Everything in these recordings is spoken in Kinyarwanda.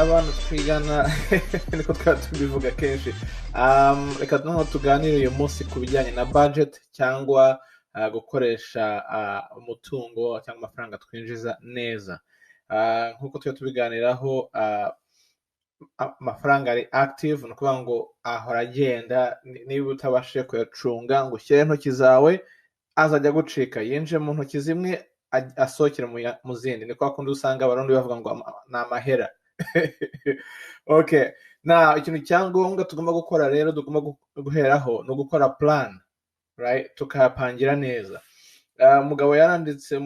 Abana twigana niko twaba tubivuga kenshi. Reka noneho tuganire uyu munsi ku bijyanye na budget cyangwa gukoresha umutungo cyangwa amafaranga twinjiza neza. Nk'uko tujya tubiganiraho, amafaranga ari active, ni ukuvuga ngo ahora agenda. Niba utabashije kuyacunga ngo ushyire intoki zawe, azajya agucika, yinjire mu ntoki zimwe, asohokere mu zindi. Ni kwa kundi usanga Abarundi bavuga ngo ni amahera. Okay, na ikintu cya ngombwa tugomba gukora rero, tugomba guheraho, ni ugukora plan, right? Tukayapangira neza. Umugabo yaranditse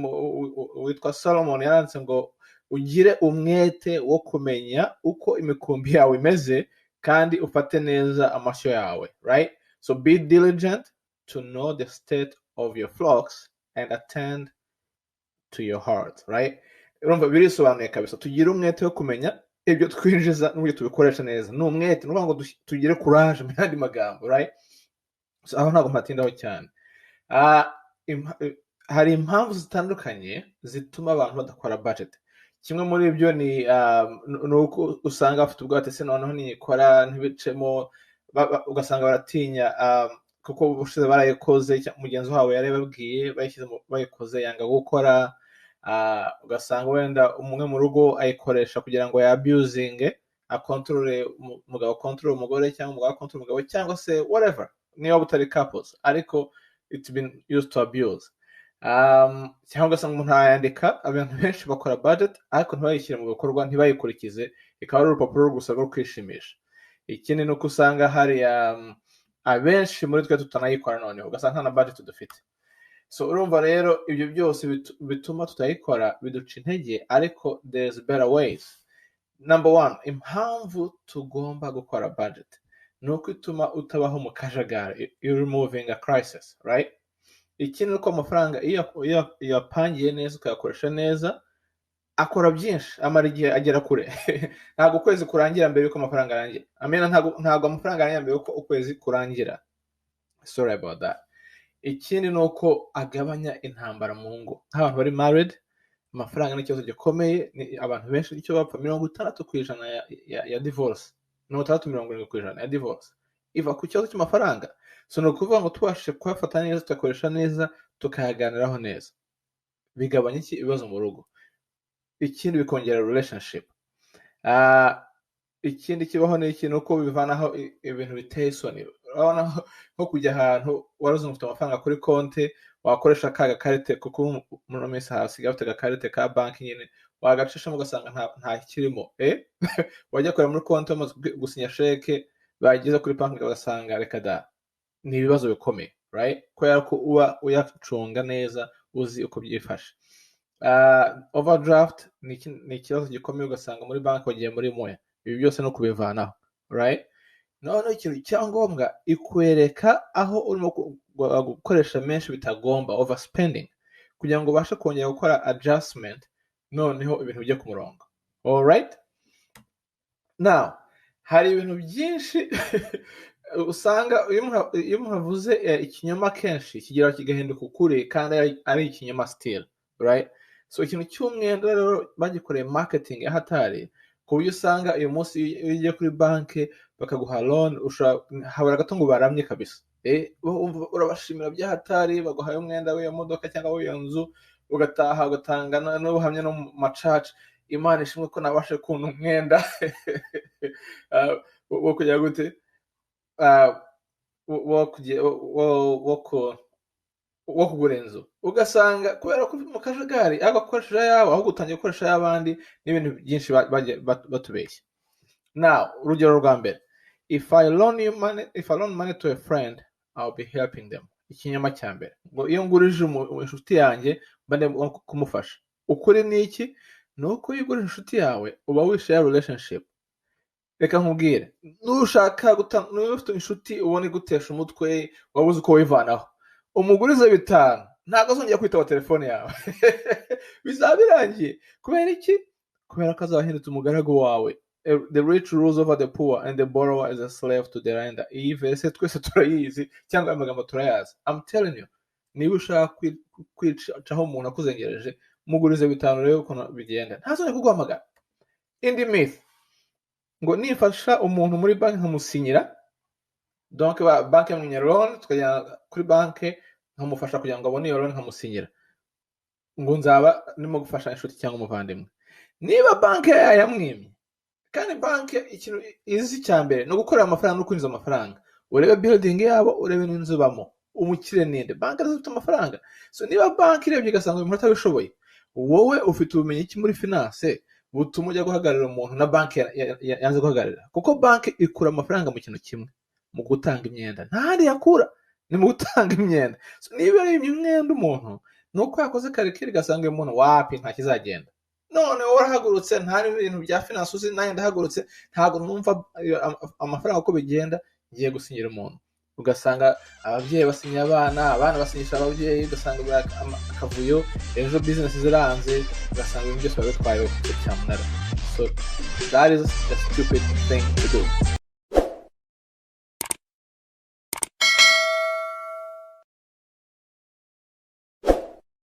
witwa Solomon yaranditse ngo ugire umwete wo kumenya uko imikumbi yawe imeze kandi ufate neza amashyo yawe, right? So be diligent to know the state of your flocks and attend to your herd, right? Urumva birisobanuye kabisa. Tugire umwete wo kumenya ibyo twinjiza n'uburyo tubikoresha neza. Ni umwete, ni ukuvuga ngo tugire courage mu yandi magambo, right? So aho ntabwo mpatindaho cyane. Hari impamvu zitandukanye zituma abantu badakora budget. Kimwe muri ibyo ni uko usanga bafite ubwoba, ati: "Se noneho niyikora ntibicemo?" Ugasanga baratinya, kuko ubushize barayikoze, mugenzi wabo yarababwiye, bayikoze yanga gukora. Ugasanga wenda umwe mu rugo ayikoresha kugira ngo yabusinge, akontorore umugabo, akontorore umugore, cyangwa umugabo akontorore umugabo, cyangwa se whatever, niba butari couples, ariko it's been used to abuse. Cyangwa ugasanga umuntu arayandika. Abantu benshi bakora budget ariko ntibayishyire mu bikorwa, ntibayikurikize, ikaba ari urupapuro gusa rwo kwishimisha. Ikindi ni uko usanga hari abenshi muri twe tutanayikora, noneho ugasanga nta na budget dufite. So urumva rero ibyo byose bituma tutayikora, biduca intege, ariko there's better ways. Number one, impamvu tugomba gukora budget ni uko ituma utabaho mu kajagari, you removing a crisis, right? Ikindi ni uko amafaranga iyo uyapangiye neza, ukayakoresha neza, akora byinshi, amara igihe, agera kure. Ntabwo ukwezi kurangira mbere yuko amafaranga arangira. Amena, ntabwo amafaranga arangira mbere yuko ukwezi kurangira, sorry about that. Ikindi ni uko agabanya intambara mu ngo. Nk'abantu bari married, amafaranga ni ikibazo gikomeye. Ni abantu benshi nicyo bapfa. 60% ya divorce, 60, 70% ya divorce iva ku kibazo cy'amafaranga. So ni ukuvuga ngo tubashije kuyafata neza, tugakoresha neza, tukayaganiraho neza, bigabanya iki? Ibibazo mu rugo. Ikindi, bikongera relationship. Ikindi kibaho ni iki? Ni uko bivanaho ibintu biteye isoni. Urabona nko kujya ahantu wari uzi ngo ufite amafaranga kuri konti, wakoresha ka gakarite, kuko muri ino minsi hasigaye bafite agakarite ka banki nyine, wagacishamo ugasanga nta kirimo. Wajya kureba muri konti wamaze gusinya sheke, bageze kuri banki ugasanga reka da. Ni ibibazo bikomeye, right? Kubera ko uba uyacunga neza, uzi uko byifashe. Overdraft ni ikibazo gikomeye, ugasanga muri banki wagiye muri moya. Ibi byose no kubivanaho, right? Noneho ikintu cyangombwa, ikwereka aho urimo gukoresha menshi bitagomba, overspending, kugira ngo ubashe kongera gukora adjustment, noneho ibintu bijye ku murongo. Alright, now hari ibintu byinshi usanga iyo umuntu avuze ikinyoma kenshi, kigira kigahinduka ukuri kandi ari ikinyoma still, right? So ikintu cy'umwenda rero bagikoreye marketing y'ahatari, ku buryo usanga uyu munsi iyo ugiye kuri banki bakaguha loan, habura gato ngo baramye kabisa. Wumva urabashimira by'ahatari, baguhaye umwenda w'iyo modoka cyangwa w'iyo nzu, ugataha ugatanga n'ubuhamya no mu macaca: "Imana ishimwe ko nabashe kubona umwenda wo kujya gute? Wo kugura inzu." Ugasanga kubera ko mu kajagari, aho gukoresha ayawe, ahubwo utangiye gukoresha ay'abandi, n'ibintu byinshi bagiye batubeshya. Now, urugero rwa mbere: "If I loan you money, if I loan money to a friend, I'll be helping them." Ikinyoma cya mbere, ngo iyo ngurije inshuti yanjye mba ndimo kumufasha. Ukuri ni iki? Ni uko iyo ugurije inshuti yawe uba wishe ya relationship. Reka nkubwire, nushaka niba ufite inshuti ubona igutesha umutwe, wabuze uko wivanaho, umugurize 5, ntabwo azongera kwitaba telefone yawe, bizaba birangiye. Kubera iki? Kubera ko azaba ahindutse umugaragu wawe. The rich rules over the poor and the borrower is a slave to the lender. Iyi verse twese turayizi, cyangwa aya magambo turayazi. I'm telling you, niba ushaka kwicaho umuntu akuzengereje, mugurize 5 rero ukuntu bigenda, ntazongere kuguhamagara. Indi myth Ngo nifasha umuntu muri banki nkamusinyira, donc banki yamwimye loan, tukajya kuri banki nkamufasha kugira ngo abone iyo loan, nkamusinyira, ngo nzaba ndimo gufasha inshuti cyangwa umuvandimwe. Niba banki yayamwimye, kandi banki ikintu izi cya mbere ni ugukorera amafaranga no kwinjiza amafaranga, urebe building yabo, urebe n'inzu bamo, umukire ninde? Banki zifite amafaranga. So niba banki irebye igasanga uyu muntu atabishoboye, wowe ufite ubumenyi ki muri finance butuma ujya guhagararira umuntu na banki yanze guhagararira? Kuko banki ikura amafaranga mu kintu kimwe, mu gutanga imyenda. Nta handi yakura, ni mu gutanga imyenda. So niba yimye umwenda umuntu, ni uko yakoze calcul igasanga uyu muntu wapi, nta kizagenda. None wowe warahagurutse, nta n'ibintu bya finance uzi, nanjye ndahagurutse, ntabwo numva amafaranga uko bigenda, ngiye gusinyira umuntu. Ugasanga ababyeyi basinya abana, abana basinyisha ababyeyi, ugasanga akavuyo, ejo business ziranze, ugasanga ibintu byose biba bitwaye ku cyamunara. So that is a stupid thing to do.